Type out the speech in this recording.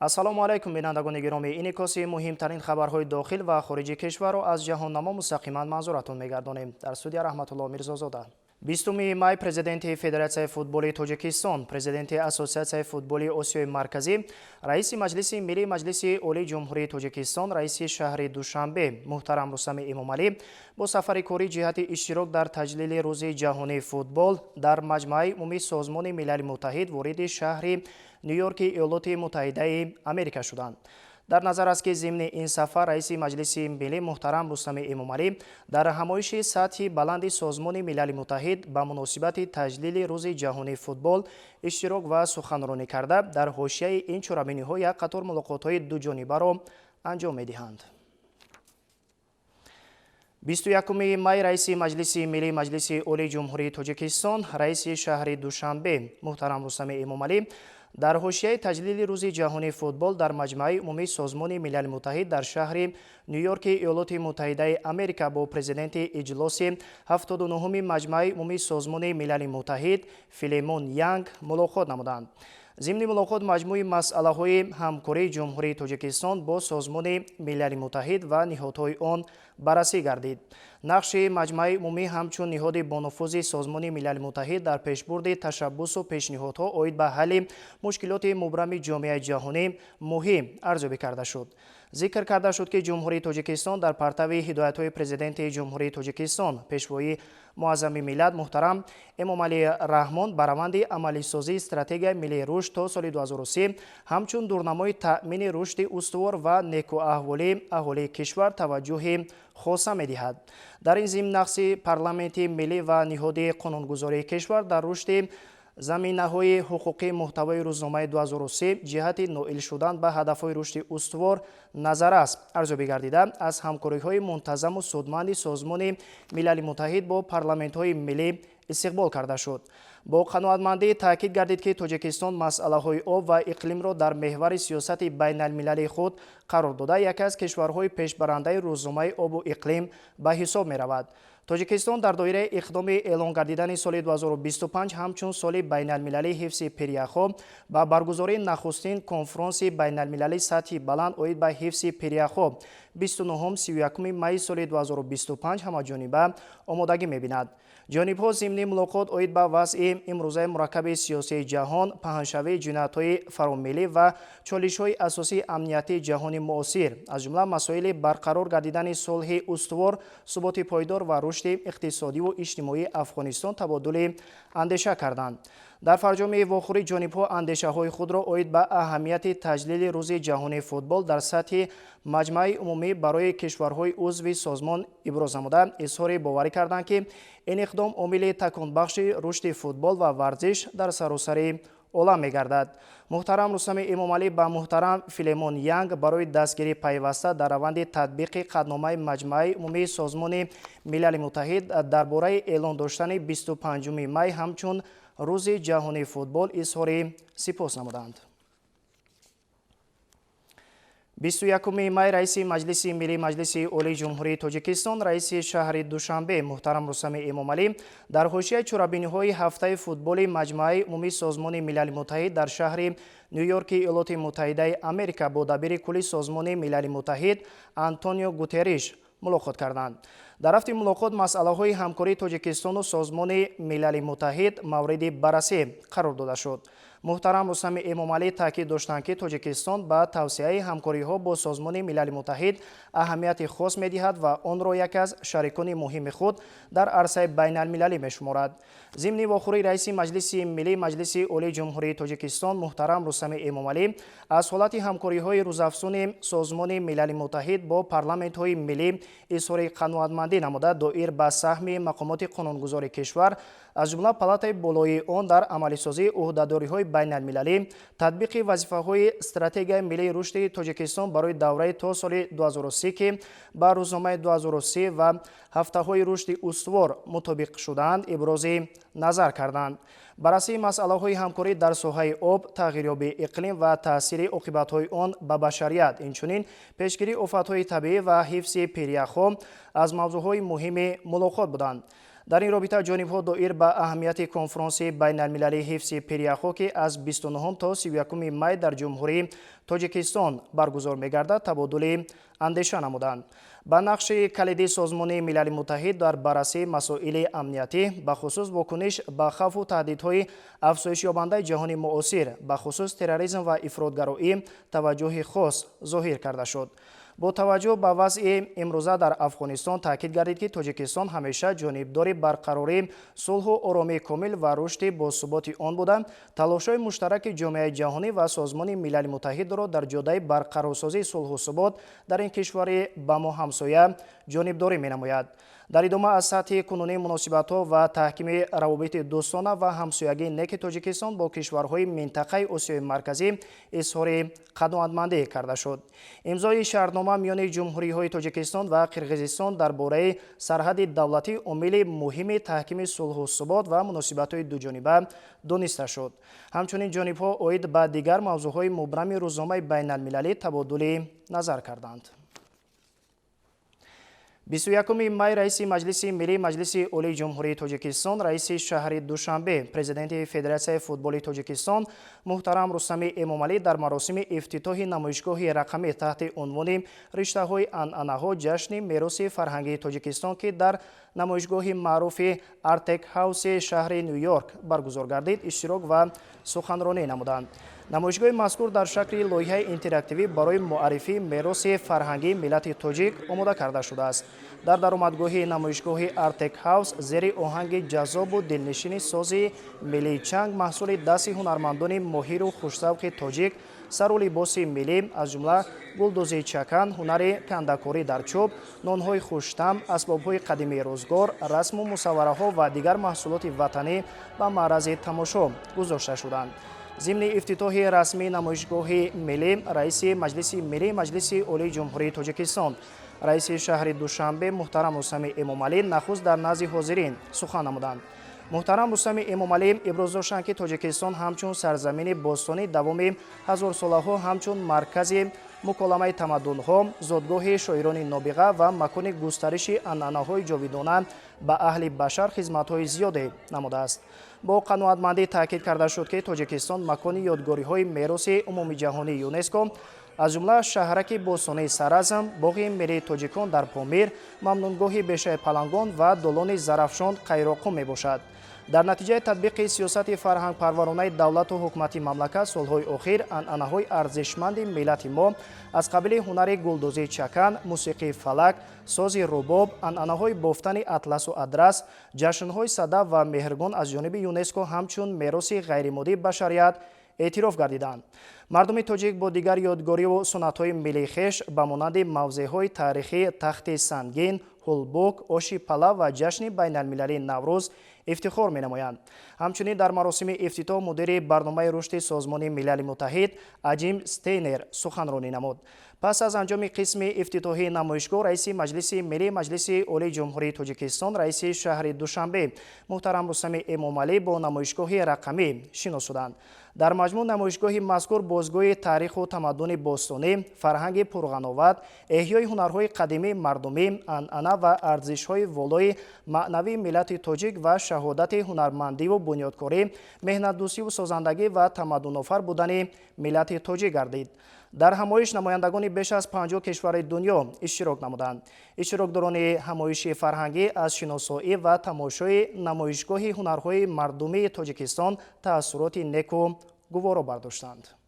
Ассалому алайкум, бинандагони гиромӣ. Инъикоси муҳимтарин хабарҳои дохил ва хориҷи кишварро аз Ҷаҳоннамо мустақиман манзуратон мегардонем. Дар студия Раҳматулло Мирзозода. 20 май президенти Федератсияи футболи Тоҷикистон, президенти Ассотсиатсияи футболи Осиёи Марказӣ, раиси Маҷлиси Миллии Маҷлиси Олии Ҷумҳурии Тоҷикистон, раиси шаҳри Душанбе муҳтарам Рустами Эмомалӣ бо сафари корӣ ҷиҳати иштирок дар таҷлили Рӯзи ҷаҳонии футбол дар Маҷмааи Умумии Созмони Милали Муттаҳид вориди шаҳри Ню-Йорки Иёлоти Муттаҳидаи Америка шуданд. Дар назар аст, ки зимни ин сафар раиси Маҷлиси Миллӣ муҳтарам Рустами Эмомалӣ дар ҳамоиши сатҳи баланди Созмони Милали Муттаҳид ба муносибати таҷлили Рӯзи ҷаҳонии футбол иштирок ва суханронӣ карда, дар ҳошияи ин чорабиниҳо як қатор мулоқотҳои дуҷонибаро анҷом медиҳанд. 21 май раиси Маҷлиси Миллии Маҷлиси Олии Ҷумҳурии Тоҷикистон, раиси шаҳри Душанбе муҳтарам Рустами Эмомалӣ дар ҳошияи таҷлили Рӯзи ҷаҳонии футбол дар Маҷмааи Умумии Созмони Милали Муттаҳид дар шаҳри Ню-Йорки Иёлоти Муттаҳидаи Америка бо президенти иҷлоси 79-уми Маҷмааи Умумии Созмони Милали Муттаҳид Филемон Янг мулоқот намуданд. Зимни мулоқот маҷмӯи масъалаҳои ҳамкории Ҷумҳурии Тоҷикистон бо Созмони Милали Муттаҳид ва ниҳодҳои он баррасӣ гардид. Нақши Маҷмааи Умумӣ ҳамчун ниҳоди бонуфузи Созмони Милали Муттаҳид дар пешбурди ташаббусу пешниҳодҳо оид ба ҳалли мушкилоти мубрами ҷомеаи ҷаҳонӣ муҳим арзёбӣ карда шуд. Зикр карда шуд, ки Ҷумҳурии Тоҷикистон дар партави ҳидоятҳои Президенти Ҷумҳурии Тоҷикистон, Пешвои муаззами миллат муҳтарам Эмомалӣ Раҳмон ба раванди амалисозии Стратегияи миллии рушд то соли 2030 ҳамчун дурнамои таъмини рушди устувор ва некӯаҳволии аҳолии кишвар таваҷҷӯҳи хоса медиҳад. Дар ин зимн нақши парламенти миллӣ ва ниҳоди қонунгузории кишвар дар рушди заминаҳои ҳуқуқии муҳтавои рӯзномаи 2030 ҷиҳати ноил шудан ба ҳадафҳои рушди устувор назаррас арзёбӣ гардида, аз ҳамкориҳои мунтазаму судманди Созмони Милали Муттаҳид бо парламентҳои миллӣ истиқбол карда шуд. Бо қаноатмандӣ таъкид гардид, ки Тоҷикистон масъалаҳои об ва иқлимро дар меҳвари сиёсати байналмилалии худ қарор дода, яке аз кишварҳои пешбарандаи рӯзномаи обу иқлим ба ҳисоб меравад. Тоҷикистон дар доираи иқдоми эълон гардидани соли 2025 ҳамчун соли байналмилалии ҳифзи пиряхҳо ба баргузории нахустин конфронси байналмилалии сатҳи баланд оид ба ҳифзи пиряхҳо 29-31 майи соли 2025 ҳамаҷониба омодагӣ мебинад. Ҷонибҳо зимни мулоқот оид ба вазъи имрӯзаи мураккаби сиёсии ҷаҳон, паҳншавии ҷиноятҳои фаромиллӣ ва чолишҳои асосии амниятии ҷаҳони муосир, аз ҷумла масоили барқарор гардидани сулҳи устувор, суботи пойдор ва рушди иқтисодиву иҷтимоии Афғонистон табодули андеша карданд. Дар фарҷоми вохӯрӣ ҷонибҳо андешаҳои худро оид ба аҳамияти таҷлили Рӯзи ҷаҳонии футбол дар сатҳи Маҷмааи Умумӣ барои кишварҳои узви созмон иброз намуда, изҳори боварӣ карданд, ки ин иқдом омили таконбахши рушди футбол ва варзиш дар саросари олам мегардад. Муҳтарам Рустами Эмомалӣ ба муҳтарам Филемон Янг барои дастгирии пайваста дар раванди татбиқи қатъномаи Маҷмааи Умумии Созмони Милали Муттаҳид дар бораи эълон доштани 25 май ҳамчун Рӯзи ҷаҳонии футбол изҳори сипос намуданд. 21 май раиси Маҷлиси Миллии Маҷлиси Олии Ҷумҳурии Тоҷикистон, раиси шаҳри Душанбе муҳтарам Рустами Эмомалӣ дар ҳошияи чорабиниҳои ҳафтаи футболи Маҷмааи Умумии Созмони Милали Муттаҳид дар шаҳри Ню-Йорки Иёлоти Муттаҳидаи Америка бо дабири кулли Созмони Милали Муттаҳид Антонио Гутерриш мулоқот карданд. Дар рафти мулоқот масъалаҳои ҳамкории Тоҷикистону Созмони Милали Муттаҳид мавриди баррасӣ қарор дода шуд. Муҳтарам Рустами Эмомалӣ таъкид доштанд, ки Тоҷикистон ба тавсеаи ҳамкориҳо бо Созмони Милали Муттаҳид аҳамияти хос медиҳад ва онро яке аз шарикони муҳими худ дар арсаи байналмилалӣ мешуморад. Зимни вохӯрии раиси Маҷлиси Миллии Маҷлиси Олии Ҷумҳурии Тоҷикистон муҳтарам Рустами Эмомалӣ аз ҳолати ҳамкориҳои рӯзафзуни Созмони Милали Муттаҳид бо парламентҳои миллӣ изҳори қаноатмандӣ намуда, доир ба саҳми мақомоти қонунгузори кишвар, аз ҷумла палатаи болоии он, дар амалисозии ӯҳдадориҳои байналмилалӣ, татбиқи вазифаҳои Стратегияи миллии рушди Тоҷикистон барои давраи то соли 2030, ки ба рӯзномаи 2030 ва ҳафтаҳои рушди устувор мутобиқ шудаанд, ибрози назар карданд. Баррасии масъалаҳои ҳамкорӣ дар соҳаи об, тағйирёбии иқлим ва таъсири оқибатҳои он ба башарият, инчунин пешгирии офатҳои табиӣ ва ҳифзи пиряхҳо аз мавзӯъҳои муҳими мулоқот буданд. Дар ин робита ҷонибҳо доир ба аҳамияти конфронси байналмилалии ҳифзи пиряхҳо, ки аз 29 то 31 май дар Ҷумҳурии Тоҷикистон баргузор мегардад, табодули андеша намуданд. Ба нақши калидии Созмони Милали Муттаҳид дар баррасии масоили амниятӣ, бахусус вокуниш ба хавфу таҳдидҳои афзоишёбандаи ҷаҳони муосир, бахусус терроризм ва ифротгароӣ, таваҷҷӯҳи хос зоҳир карда шуд. Бо таваҷҷӯҳ ба вазъи имрӯза дар Афғонистон таъкид гардид, ки Тоҷикистон ҳамеша ҷонибдори барқарории сулҳу оромии комил ва рушди босуботи он буда, талошҳои муштараки ҷомеаи ҷаҳонӣ ва Созмони Милали Муттаҳидро дар ҷодаи барқарорсозии сулҳу субот дар ин кишвари ба мо ҳамсоя ҷонибдорӣ менамояд. Дар идома аз сатҳи кунунии муносибатҳо ва таҳкими равобити дӯстона ва ҳамсоягии неки Тоҷикистон бо кишварҳои минтақаи Осиёи Марказӣ изҳори қаноатмандӣ карда шуд. Имзои шартнома миёни ҷумҳуриҳои Тоҷикистон ва Қирғизистон дар бораи сарҳади давлатӣ омили муҳими таҳкими сулҳу субот ва муносибатҳои дуҷониба дониста шуд. Ҳамчунин ҷонибҳо оид ба дигар мавзӯъҳои мубрами рӯзномаи байналмилалӣ табодули назар карданд. 21 май раиси Маҷлиси Миллии Маҷлиси Олии Ҷумҳурии Тоҷикистон, раиси шаҳри Душанбе, президенти Федератсияи футболи Тоҷикистон муҳтарам Рустами Эмомалӣ дар маросими ифтитоҳи намоишгоҳи рақамӣ таҳти унвони «Риштаҳои анъанаҳо: ҷашни мероси фарҳангии Тоҷикистон», ки дар намоишгоҳи маъруфи Артек Ҳауси шаҳри Ню-Йорк баргузор гардид, иштирок ва суханронӣ намуданд. Намоишгоҳи мазкур дар шакли лоиҳаи интерактивӣ барои муаррифии мероси фарҳангии миллати тоҷик омода карда шудааст. Дар даромадгоҳи намоишгоҳи Артек Ҳаус зери оҳанги ҷаззобу дилнишини сози миллии чанг, маҳсули дасти ҳунармандони моҳиру хушзавқи тоҷик, сару либоси миллӣ, аз ҷумла гулдӯзии чакан, ҳунари кандакорӣ дар чӯб, нонҳои хуштам, асбобҳои қадимии рӯзгор, расму мусаввараҳо ва дигар маҳсулоти ватанӣ ба маърази тамошо гузошта шуданд. Зимни ифтитоҳи расмии намоишгоҳи миллӣ раиси Маҷлиси Миллии Маҷлиси Олии Ҷумҳурии Тоҷикистон, раиси шаҳри Душанбе муҳтарам Рустами Эмомалӣ нахуст дар назди ҳозирин сухан намуданд. Муҳтарам Рустами Эмомалӣ иброз доштанд, ки Тоҷикистон ҳамчун сарзамини бостонӣ давоми ҳазорсолаҳо ҳамчун маркази муколамаи тамаддунҳо, зодгоҳи шоирони нобиға ва макони густариши анъанаҳои ҷовидона ба аҳли башар хизматҳои зиёде намудааст. Бо қаноатмандӣ таъкид карда шуд, ки Тоҷикистон макони ёдгориҳои мероси умумиҷаҳонии ЮНЕСКО, аз ҷумла шаҳраки бостонии Саразм, боғи миллии тоҷикон дар Помир, мамнуъгоҳи Бешаи Палангон ва долони Зарафшон Қайроққум мебошад. Дар натиҷаи татбиқи сиёсати фарҳангпарваронаи давлату ҳукумати мамлакат солҳои охир анъанаҳои арзишманди миллати мо аз қабили ҳунари гулдӯзии чакан, мусиқии фалак, сози рубоб, анъанаҳои бофтани атласу адрас, ҷашнҳои Сада ва Меҳргон аз ҷониби ЮНЕСКО ҳамчун мероси ғайримоддии башарият эътироф гардиданд. Мардуми тоҷик бо дигар ёдгориву суннатҳои миллии хеш, ба монанди мавзеъҳои таърихии Тахти Сангин, Ҳулбук, оши палав ва ҷашни байналмилалии Наврӯз ифтихор менамоянд. Ҳамчунин дар маросими ифтитоҳ мудири барномаи рушди Созмони Милали Муттаҳид Аҷим Стейнер суханронӣ намуд. Пас аз анҷоми қисми ифтитоҳии намоишгоҳ раиси Маҷлиси Миллии Маҷлиси Олии Ҷумҳурии Тоҷикистон, раиси шаҳри Душанбе муҳтарам Рустами Эмомалӣ бо намоишгоҳи рақамӣ шинос шуданд. Дар маҷмӯъ намоишгоҳи мазкур бозгӯи таъриху тамаддуни бостонӣ, фарҳанги пурғановат, эҳёи ҳунарҳои қадимии мардумӣ, анъана ва арзишҳои волои маънавии миллати тоҷик ва шаҳодати ҳунармандиву бунёдкорӣ, меҳнатдӯстиву созандагӣ ва тамаддунофар будани миллати тоҷик гардид. Дар ҳамоиш намояндагони беш аз 50 кишвари дунё иштирок намуданд. Иштирокдорони ҳамоиши фарҳангӣ аз шиносоӣ ва тамошои намоишгоҳи ҳунарҳои мардумии Тоҷикистон таассуроти неку гуворо бардоштанд.